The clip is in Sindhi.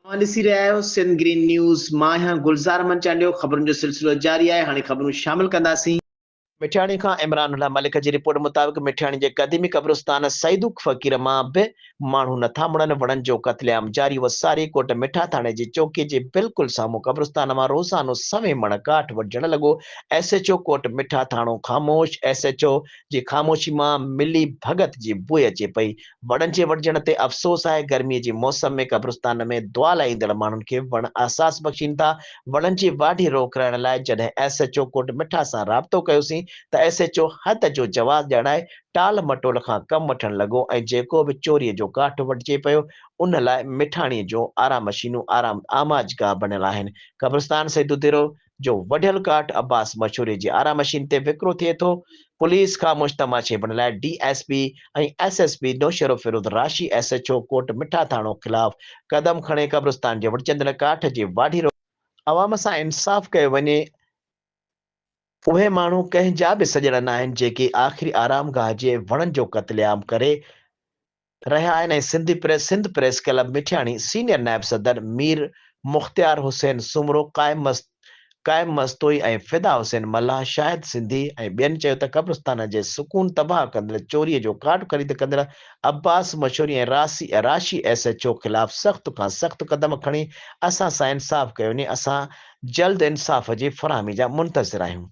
اوهان ڏسي رهيا آهيو سنڌ گرين نيوز، مان آهيان گلزار احمد چانڊيو، خبرن جو سلسلو جاري آهي، هاڻي خبرون شامل ڪنداسين. مٺياڻي کان عمران الله ملڪ جي رپورٽ مطابق مٺياڻي جي قديمي قبرستان سعيدو فقير مان به ماڻهو نٿا مڙن، وڻن جو قتل عام جاري، وساري ڪوٽ مٺا ٿاڻي جي چوڪي جي بلڪل سامهون قبرستان مان روزانو سوين مڻ ڪاٺ وڍجڻ لڳو، ايس ايڇ او ڪوٽ مٺا ٿاڻو خاموش، ايس ايڇ او جي خاموشي مان ملي ڀڳت جي بوء اچي پئي، وڻن جي وڍجڻ تي افسوس آهي، گرمي جي موسم ۾ قبرستان ۾ دعا لاء ايندڙ ماڻهن کي وڻ احساس بخشين ٿا، وڻن جي واڍي روڪرائڻ لاء جڏهن ايس ايڇ او ڪوٽ مٺا سان رابطو ڪيوسين ته ايس ايڇ او حد جو جواز ڄاڻائي ٽال مٽول کان ڪم وٺڻ لڳو ۽ جيڪو به چوري جو ڪاٺ وڍجي پيو ان لاء مٺاڻي جون آرام مشينون آرام آماجگاهه بڻيل آهن، قبرستان سيدوديرو جو وڍيل ڪاٺ عباس مشوري جي آرا مشين تي وڪرو ٿئي ٿو، پوليس خاموش تماشي بڻيل آهي، D S P ۽ S S P Naushahro Feroze Rashi S H O Kot Mitha ٿاڻو خلاف قدم کڻي قبرستان جي وڍجندڙ ڪاٺ جي واڍي روڪ عوام سان انصاف ڪيو وڃي، اهي ماڻهو ڪنهن جا به سڄڻ ناهن جيڪي آخري آرامگاهه جي وڻن جو قتل عام ڪري رهيا آهن ۽ Sindhi press Sindh press club Mithiani senior نائب صدر مير مختيار حسين سومرو، قائم قائم مستوئي ۽ فدا حسين ملاح، شاهد سنڌي ۽ ٻين چيو ته قبرستان جي سڪون تباهه ڪندڙ چوري جو ڪارڊ خريد ڪندڙ عباس مشوري ۽ راسي راشي ايس ايڇ او خلاف سخت کان سخت قدم کڻي اسان سان انصاف ڪيو وڃي اسان جلد انصاف جي فراهمي جا منتظر آهيون.